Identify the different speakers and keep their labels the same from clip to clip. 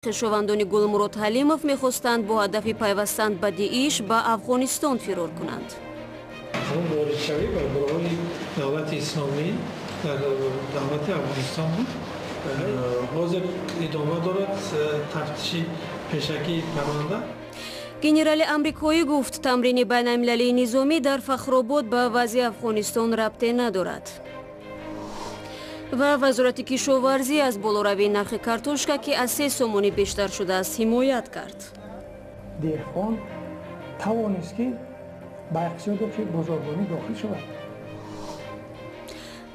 Speaker 1: Хешовандони Гулмурод Ҳалимов мехостанд бо ҳадафи пайвастан ба ДИИШ ба Афғонистон фирор кунанд.
Speaker 2: Ҳамон воридшавӣ ба гурӯҳҳои Давлати Исломӣ дар давлати Афғонистон буд. Ҳозир идома дорад тафтиши пешакии парванда.
Speaker 1: Генерали амрикоӣ гуфт, тамрини байналмилалии низомӣ дар Фахробод ба вазъи Афғонистон рабте надорад. Ва Вазорати кишоварзӣ аз болоравии нархи картошка, ки аз 3 сомонӣ бештар шудааст, ҳимоят кард.
Speaker 3: Деҳқон тавонист, ки ба иқтисодиёти бозоргонӣ дохил шавад.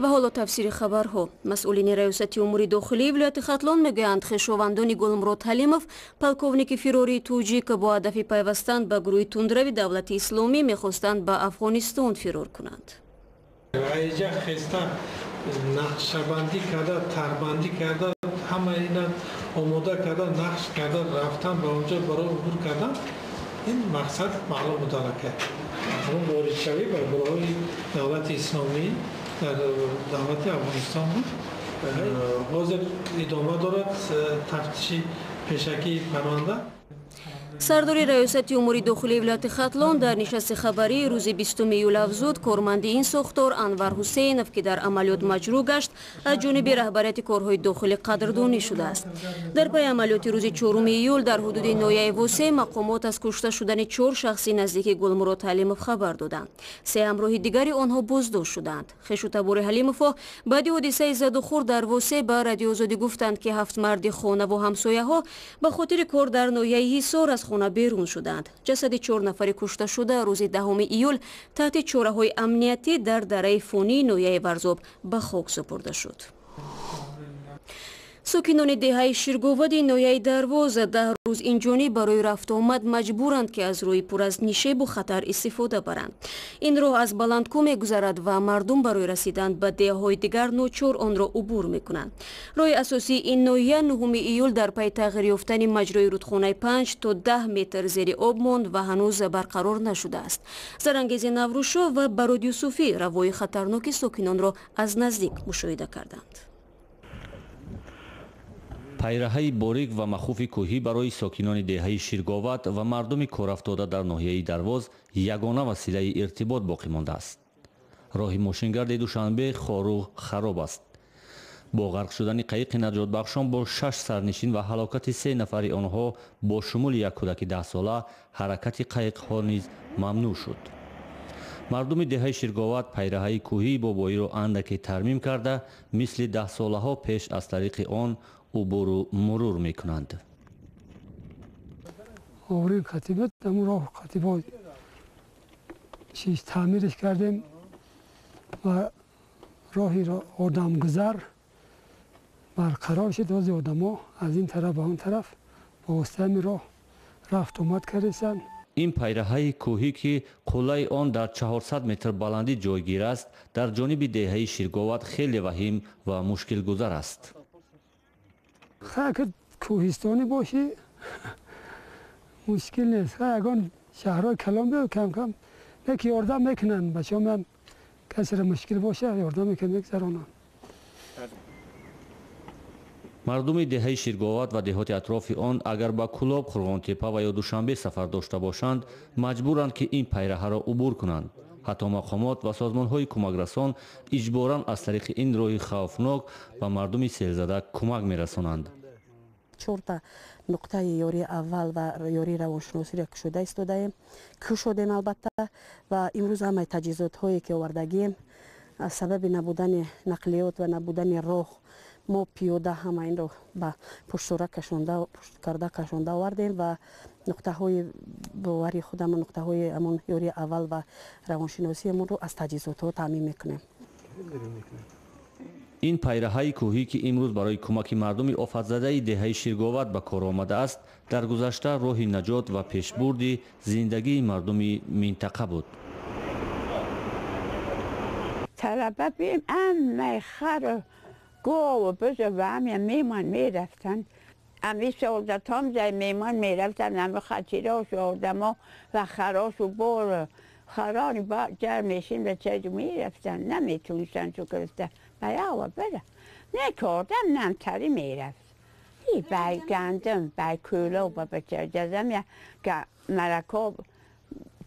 Speaker 1: Ва ҳоло тафсири хабарҳо. Масъулини Раёсати умури дохилии вилояти Хатлон мегӯянд, хешовандони Гулмурод Ҳалимов, полковники фирории тоҷик, бо ҳадафи пайвастан ба гурӯҳи тундрави Давлати Исломӣ мехостанд ба Афғонистон фирор кунанд.
Speaker 2: Аиҷа хеста, нақшабандӣ карда, тарбандӣ карда, ҳама ина омода карда, нақш карда, рафтан ба онҷо барои убур кардан. Ин мақсад маълум буд аллакай. Ҳамон воридшавӣ ба гурӯҳҳои Давлати Исломӣ дар давлати Афғонистон буд. Ҳозир идома дорад тафтиши пешакии парванда.
Speaker 1: Сардори Раёсати умури дохилии вилояти Хатлон дар нишасти хабарии рӯзи 20 июл афзуд, корманди ин сохтор Анвар Ҳусейнов, ки дар амалиёт маҷрӯҳ гашт, аз ҷониби раҳбарияти корҳои дохилӣ қадрдонӣ шудааст. Дар пайи амалиёти рӯзи 4 июл дар ҳудуди ноҳияи Восе мақомот аз кушта шудани чор шахси наздики Гулмурод Ҳалимов хабар доданд. Се ҳамроҳи дигари онҳо боздошт шуданд. Хешу табори Ҳалимовҳо баъди ҳодисаи задухӯрд дар Восе ба Радиоозодӣ гуфтанд, ки ҳафт марди хонаву ҳамсояҳо ба хотири кор дар ноҳияи Ҳисор аз хона берун шуданд. Ҷасади чор нафари кушташуда рӯзи 10 июл таҳти чораҳои амниятӣ дар дараи Фонии ноҳияи Варзоб ба хок супурда шуд. Сокинони деҳаи Ширговади ноҳияи Дарвоз 10 рӯз инҷониб барои рафтуомад маҷбуранд, ки аз роҳи пур аз нишебу хатар истифода баранд. Ин роҳ аз баландкӯ мегузарад ва мардум барои расидан ба деҳаҳои дигар ночор онро убур мекунанд. Роҳи асосии ин ноҳия 9 июл дар пайи тағйир ёфтани маҷрои рудхонаи Панҷ то 10 метр зери об монд ва ҳанӯз барқарор нашудааст. Зарангези Наврӯзшоҳ ва Барод Юсуфӣ равои хатарноки сокинонро аз наздик мушоҳида карданд.
Speaker 4: Пайраҳаи борик ва махуфи кӯҳӣ барои сокинони деҳаи Ширговат ва мардуми корафтода дар ноҳияи Дарвоз ягона василаи иртибот боқӣ мондааст. Роҳи мошингарди Душанбе Хоруғ хароб аст. Бо ғарқ шудани қайиқи наҷотбахшон бо шаш сарнишин ва ҳалокати се нафари онҳо бо шумули як кӯдаки 10-сола ҳаракати қайиқҳо низ мамнӯъ шуд. Мардуми деҳаи Ширговат пайраҳаи кӯҳии бобоиро андаке тармим карда, мисли даҳсолаҳо пеш аз тариқи он убуру мурур мекунанд.
Speaker 5: Оврин қатибот, ҳамун роҳ қатибот чиз таъмирш кардем ва роҳи одамгузар барқарор шуд. Ози одамо аз ин тараф ба он тараф бо воситаи ҳамин роҳ рафту омад кардесанд.
Speaker 4: Ин пайраҳаи кӯҳӣ, ки қуллаи он дар 400 метр баландӣ ҷойгир аст, дар ҷониби деҳаи Ширговат хеле ваҳим ва мушкилгузар аст.
Speaker 5: Хай, ки кӯҳистонӣ бошӣ, мушкил нест. Хай, ягон шаҳрҳои калон биё, кам кам яки ёрдам мекунанд. Бачаҳо ман касеро мушкил боша, ёрдам мекунанд, мегзаронанд.
Speaker 4: Мардуми деҳаи Ширговат ва деҳоти атрофи он агар ба Кӯлоб, Қурғонтеппа ва ё Душанбе сафар дошта бошанд, маҷбуранд, ки ин пайраҳаро убур кунанд. Ҳатто мақомот ва созмонҳои кӯмакрасон иҷборан аз тариқи ин роҳи хавфнок ба мардуми селзада кӯмак мерасонанд.
Speaker 6: Чорта нуқтаи ёрии аввал ва ёрии равоншиносиро кушода истодаем, кушодем албатта. Ва имрӯз ҳамаи таҷҳизотҳое ки овардагием, аз сабаби набудани нақлиёт ва набудани роҳ мо пиёда ҳама инро ба пуштсора карда кашонда овардем ва нуқтаҳои бовари худамон, нуқтаҳои ҳамон ёрии аввал ва равоншиносиамонро аз таҷҳизотҳо таъмин мекунем.
Speaker 4: Ин пайраҳаи кӯҳӣ, ки имрӯз барои кӯмаки мардуми офатзадаи деҳаи Ширговат ба кор омадааст, дар гузашта роҳи наҷот ва пешбурди зиндагии мардуми минтақа буд.
Speaker 7: Талаба бим, ҳамаи хару гову бузу ва ҳамя мемон мерафтанд. Ами солдатам зай мемон мерафтанд, ами хатирошу одамо ва харошу бору харони ба ҷар мешин ва чайду мерафтанд, наметунистанд чу гирифта ба ява бира. Не ки одам намтари мерафт. Бай гандум, бай кӯлоб ба бачаҷазам я маракоб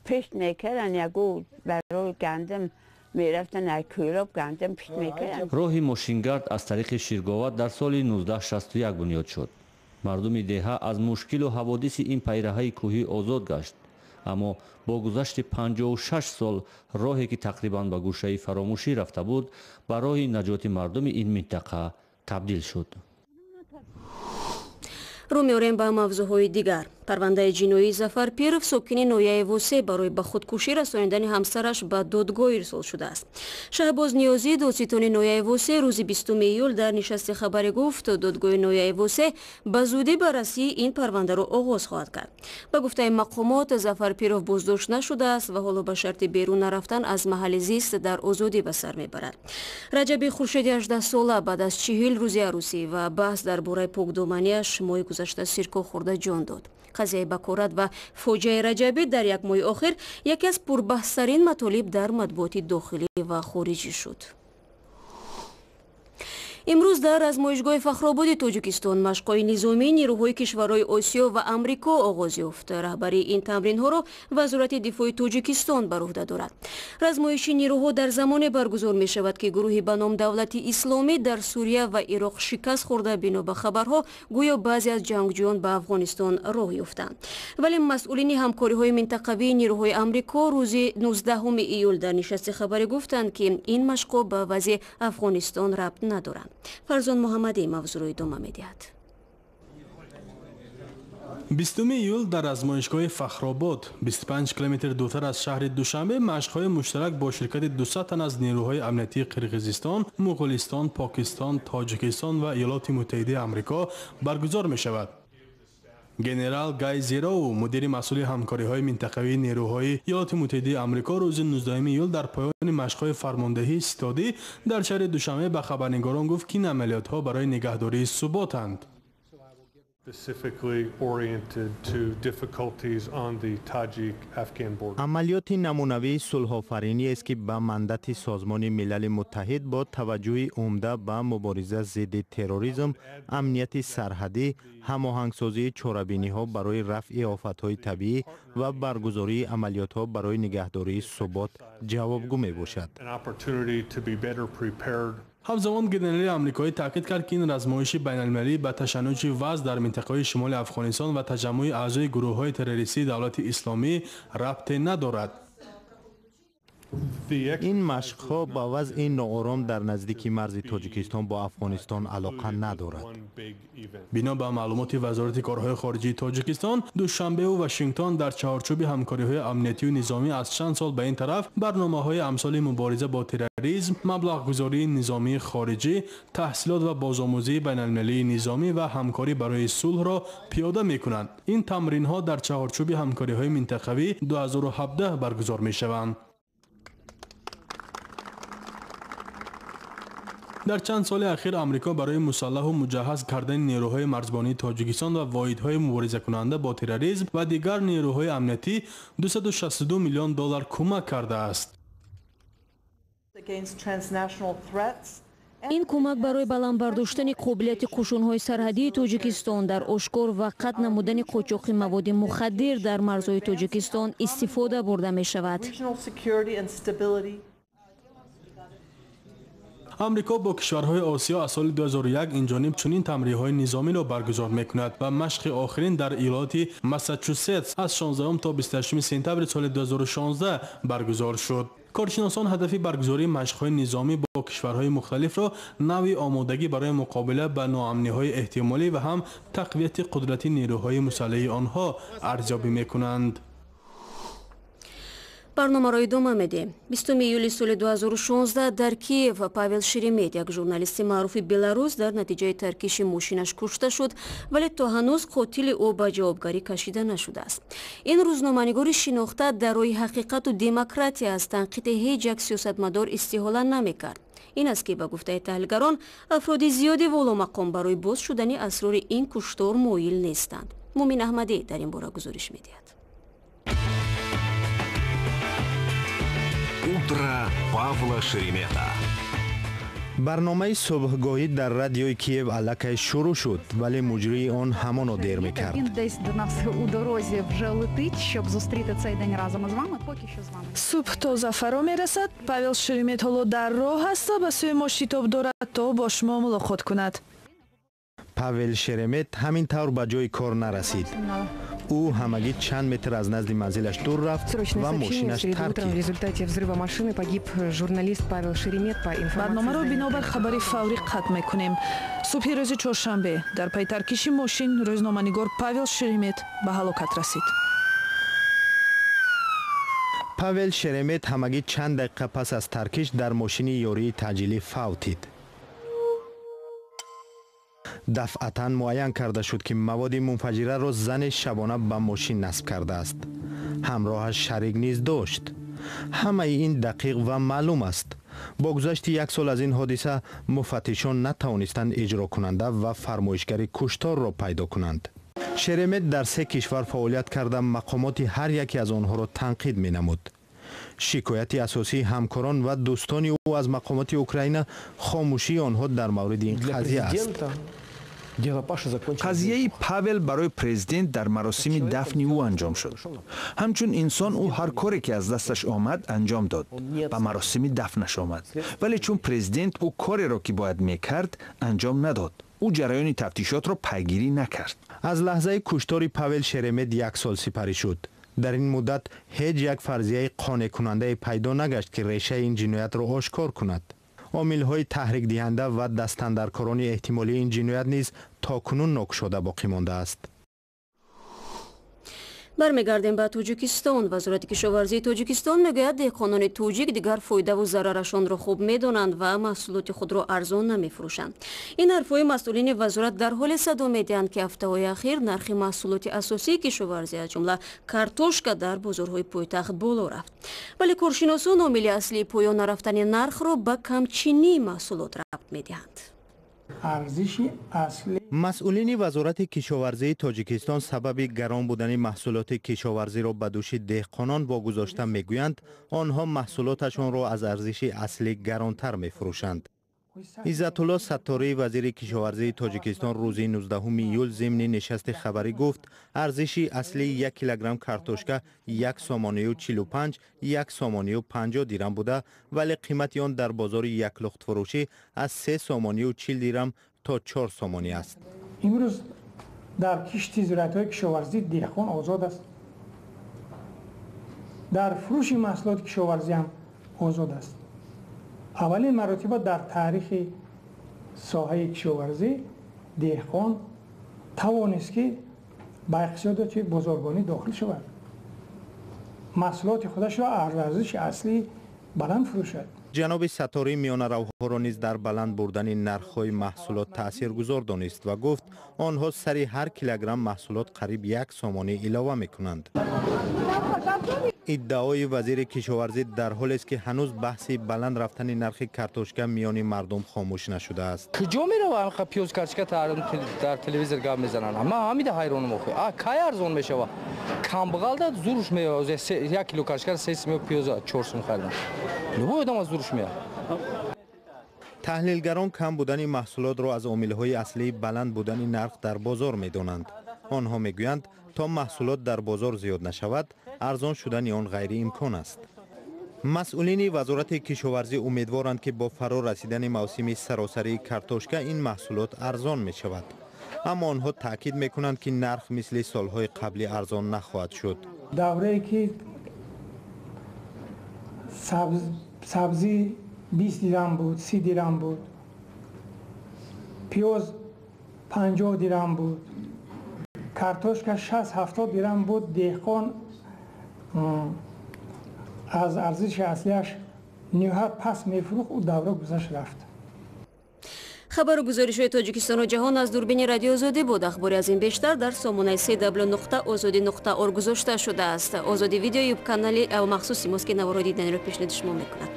Speaker 7: пишт мекардан, ягу барои гандум мерафтан, ай кӯлоб гандум пишт мекардан.
Speaker 4: Роҳи мошингард аз тариқи Ширговат дар соли 1961 бунёд шуд. Мардуми деҳа аз мушкилу ҳаводиси ин пайраҳаи кӯҳӣ озод гашт, аммо бо гузашти 56 сол роҳе ки тақрибан ба гӯшаи фаромӯшӣ рафта буд, ба роҳи наҷоти мардуми ин минтақа табдил шуд.
Speaker 1: Рӯ меорем ба мавзӯъҳои дигар. Парвандаи ҷиноии Зафар Пиров, сокини ноҳияи Восе, барои ба худкушӣ расонидани ҳамсараш ба додгоҳ ирсол шудааст. Шаҳбоз Ниёзӣ, додситони ноҳияи Восе, рӯзи 20 июл дар нишасти хабарӣ гуфт, додгоҳи ноҳияи Восе ба зудӣ баррасии ин парвандаро оғоз хоҳад кард. Ба гуфтаи мақомот, Зафар Пиров боздошт нашудааст ва ҳоло ба шарти берун нарафтан аз маҳалли зист дар озодӣ ба сар мебарад. Раҷаби Хуршеди 18сола баъд аз 40 рӯзи арӯсӣ ва баҳс дар бораи покдоманиаш моҳи гузашта сирко хӯрда ҷон дод. Қазияи бакорат ва фоҷиаи Раҷабӣ дар як моҳи охир яке аз пурбаҳстарин матолиб дар матбуоти дохилӣ ва хориҷӣ шуд. Имрӯз дар размоишгоҳи Фахрободи Тоҷикистон машқҳои низомии нерӯҳои кишварҳои Осиё ва Амрико оғоз ёфт. Раҳбарии ин тамринҳоро Вазорати дифои Тоҷикистон бар уҳда дорад. Размоиши нерӯҳо дар замоне баргузор мешавад, ки гурӯҳи ба ном Давлати Исломӣ дар Сурия ва Ироқ шикаст хӯрда, бино ба хабарҳо гӯё баъзе аз ҷангҷӯён ба Афғонистон роҳ ёфтанд. Вале масъулини ҳамкориҳои минтақавии нерӯҳои Амрико рӯзи 19 июл дар нишасти хабарӣ гуфтанд, ки ин машқҳо ба вазъи Афғонистон рабт надоранд. Фарзон Муҳаммадӣ мавзӯъро идома медиҳад.
Speaker 8: 20 июл дар размоишгоҳи Фахробод, 25 километр дуртар аз шаҳри Душанбе, машқҳои муштарак бо ширкати 200 тан аз нерӯҳои амниятии Қирғизистон, Муғулистон, Покистон, Тоҷикистон ва Иёлоти Муттаҳидаи Амрико баргузор мешавад. Генерал Гай Зероу, мудири масъули ҳамкориҳои минтақавии нерӯҳои Иёлоти Муттаҳидаи Амрико, рӯзи 19 июл дар поёни машқҳои фармондеҳии ситодӣ дар шаҳри Душанбе ба хабарнигорон гуфт, ки ин амалиётҳо барои нигаҳдории суботанд.
Speaker 9: Амалиёти намунавии сулҳофариниест, ки ба мандати Созмони Милали Муттаҳид бо таваҷҷӯҳи умда ба мубориза зидди терроризм, амнияти сарҳадӣ, ҳамоҳангсозии чорабиниҳо барои рафъи офатҳои табиӣ ва баргузории амалиётҳо барои нигаҳдории субот ҷавобгӯ мебошад.
Speaker 8: Ҳамзамон генерали амрикоӣ таъкид кард, ки ин размоиши байналмилалӣ ба ташаннуҷи вазъ дар минтақаҳои шимоли Афғонистон ва таҷаммӯи аъзои гурӯҳҳои террористии Давлати Исломӣ рабте надорад.
Speaker 9: Ин машқҳо ба вазъи ноором дар наздики марзи Тоҷикистон бо Афғонистон алоқа надорад.
Speaker 8: Бино ба маълумоти Вазорати корҳои хориҷии Тоҷикистон, Душанбеву Вашингтон дар чаҳорчӯби ҳамкориҳои амниятию низомӣ аз чанд сол ба ин тараф барномаҳои амсоли мубориза бо терроризм, маблағгузории низомии хориҷӣ, таҳсилот ва бозомӯзии байналмилалии низомӣ ва ҳамкорӣ барои сулҳро пиёда мекунанд. Ин тамринҳо дар чаҳорчӯби ҳамкориҳои минтақавӣ 2017 баргузор мешаванд. Дар чанд соли ахир Амрико барои мусаллаҳу муҷаҳҳаз кардани нерӯҳои марзбонии Тоҷикистон ва воҳидҳои муборизакунанда бо терроризм ва дигар нерӯҳои амниятӣ 262 миллион доллар кӯмак кардааст.
Speaker 1: Ин кӯмак барои баланд бардоштани қобилияти қӯшунҳои сарҳадии Тоҷикистон дар ошкор ва қатъ намудани қочоқи маводи мухаддир дар марзҳои Тоҷикистон истифода бурда мешавад.
Speaker 8: Амрико бо кишварҳои Осиё аз соли 2001 инҷониб чунин тамринҳои низомиро баргузор мекунад ва машқи охирин дар иёлоти Массачусетс аз 16 то 28 сентябри соли 2016 баргузор шуд. Коршиносон ҳадафи баргузории машқҳои низомӣ бо кишварҳои мухталифро навъи омодагӣ барои муқобила ба ноамниҳои эҳтимолӣ ва ҳам тақвияти қудрати нерӯҳои мусаллаҳи онҳо арзёбӣ мекунанд.
Speaker 1: Барномаро идома медиҳем. 20 июли соли 2016 дар Киев Павел Шеремет, як журналисти маъруфи Беларус, дар натиҷаи таркиши мошинаш кушта шуд, вале то ҳанӯз қотили ӯ ба ҷавобгарӣ кашида нашудааст. Ин рӯзноманигори шинохта дар роҳи ҳақиқату демократия аз танқиди ҳеҷ як сиёсатмадор истиҳола намекард. Ин аст, ки ба гуфтаи таҳлилгарон, афроди зиёди воломақом барои боз шудани асрори ин куштор моил нестанд. Мумин Аҳмадӣ дар ин бора гузориш медиҳад.
Speaker 10: Утро Павла Шеремета.
Speaker 9: Барномаи субҳгоҳӣ дар радиои Киев аллакай шурӯъ шуд, вале муҷрии он ҳамоно дер мекард.
Speaker 10: Він десь до нас у дорозі вже летить, щоб зустріти цей день разом із вами. Поки що з вами.
Speaker 11: Субҳ тоза фаро мерасад. Павел Шеремет ҳоло дар роҳ аст ва ба сӯи мо шитоб дорад, то бо шумо мулоқот кунад.
Speaker 9: Павел Шеремет ҳамин тавр ба ҷои кор нарасид. Ӯ ҳамагӣ чанд метр аз назди манзилаш дур рафт ва мошинаш таркид.
Speaker 12: В результате взрыва машины погиб журналист Павел Шеремет. По информации
Speaker 11: Барномаро бинобар хабари фаврӣ қатъ мекунем. Субҳи рӯзи чоршанбе дар пайи таркиши мошин рӯзноманигор Павел Шеремет ба ҳалокат расид.
Speaker 9: Павел Шеремет ҳамагӣ чанд дақиқа пас аз таркиш дар мошини ёрии таъҷилӣ фавтид. Дафъатан муайян карда шуд, ки маводи мунфаҷираро зане шабона ба мошин насб кардааст. Ҳамроҳаш шарик низ дошт. Ҳамаи ин дақиқ ва маълум аст. Бо гузашти як сол аз ин ҳодиса муфаттишон натавонистанд иҷрокунанда ва фармоишгари кушторро пайдо кунанд. Шеремет дар се кишвар фаъолият карда, мақомоти ҳар яке аз онҳоро танқид менамуд. Шикояти асосии ҳамкорон ва дӯстони ӯ аз мақомоти Украина хомӯшии онҳо дар мавриди ин қазия аст.
Speaker 13: Қазияи Павел барои президент дар маросими дафни ӯ анҷом шуд. Ҳамчун инсон ӯ ҳар коре ки аз дасташ омад анҷом дод, ба маросими дафнаш омад, вале чун президент ӯ кореро ки бояд мекард анҷом надод. Ӯ ҷараёни тафтишотро пайгирӣ накард.
Speaker 9: Аз лаҳзаи куштори Павел Шеремет як сол сипарӣ шуд. Дар ин муддат ҳеҷ як фарзияи қонеъкунандае пайдо нагашт, ки решаи ин ҷиноятро ошкор кунад. Омилҳои таҳрикдиҳанда ва дастандаркорони эҳтимолии ин ҷиноят низ то кунун нокушода боқӣ мондааст.
Speaker 1: Бармегардем ба Тоҷикистон. Вазорати кишоварзии Тоҷикистон мегӯяд, деҳқонони тоҷик дигар фоидаву зарарашонро хуб медонанд ва маҳсулоти худро арзон намефурӯшанд. Ин ҳарфҳои масъулини вазорат дар ҳоле садо медиҳанд, ки ҳафтаҳои ахир нархи маҳсулоти асосии кишоварзӣ, аз ҷумла картошка, дар бозорҳои пойтахт боло рафт. Вале коршиносон омили аслии поён нарафтани нархро ба камчинии маҳсулот рабт медиҳанд.
Speaker 3: Арзиши аслӣ.
Speaker 9: Масъулини Вазорати кишоварзии Тоҷикистон сабаби гарон будани маҳсулоти кишоварзиро ба дӯши деҳқонон вогузошта мегӯянд, онҳо маҳсулоташонро аз арзиши аслӣ гаронтар мефурӯшанд. Иззатулло Сатторӣ, вазири кишоварзии Тоҷикистон, рӯзи 19 июл зимни нишасти хабарӣ гуфт, арзиши аслии 1 килограмм картошка 1 сомонию 45, 1 сомонию 50 дирам буда, вале қимати он дар бозори яклухтфурӯшӣ аз 3 сомонию 40 дирам то 4 сомонӣ аст.
Speaker 3: Имрӯз дар кишти зироатҳои кишоварзӣ деҳқон озод аст, дар фурӯши маҳсулоти кишоварзӣ ҳам озод аст. Аввалин маротиба дар таърихи соҳаи кишоварзӣ деҳқон тавонист, ки ба иқтисодиёти бозоргонӣ дохил шавад, маҳсулоти худашро аз арзиши аслӣ баланд фурӯшад.
Speaker 9: Ҷаноби Сатторӣ миёнаравҳоро низ дар баланд бурдани нархҳои маҳсулот таъсиргузор донист ва гуфт, онҳо сари ҳар килограмм маҳсулот қариб 1 сомонӣ илова мекунанд. Иддаои вазири кишоварзӣ дар ҳолест, ки ҳанӯз баҳси баланд рафтани нархи картошка миёни мардум хомӯш нашудааст.
Speaker 14: Куҷо мерава пиёз, картошка дар телевизор гап мезананд? Ман ҳамида ҳайронам охи. А кай арзон мешава? Камбағалда зуруш меояд. 1 кило картошка 3 сум, пиёза 4 сум харидам. Любой одам аз зуруш меояд.
Speaker 9: Таҳлилгарон кам будани маҳсулотро аз омилҳои аслии баланд будани нарх дар бозор медонанд. Онҳо мегӯянд, то маҳсулот дар бозор зиёд нашавад, арзон шудани он ғайриимкон аст. Масъулини Вазорати кишоварзӣ умедворанд, ки бо фаро расидани мавсими саросарии картошка ин маҳсулот арзон мешавад. Аммо онҳо таъкид мекунанд, ки нарх мисли солҳои қаблӣ арзон нахоҳад шуд.
Speaker 3: Даврае ки сабзӣ 20 дирам буд, 30 дирам буд, пиёз 50 дирам буд, картошка 60-70 дирам буд, деҳқон аз арзиши аслиаш ниҳоят пас мефурӯхт, ӯ давра гузашт рафт.
Speaker 1: Хабару гузоришҳои Тоҷикистону ҷаҳон аз дурбини Радио Озодӣ буд. Ахбори аз ин бештар дар сомонаи cw.ozodi.org гузошта шудааст. Озодӣ видео ютуб канали махсуси мост, ки наворҳои диданиро пешниҳоди шумо мекунад.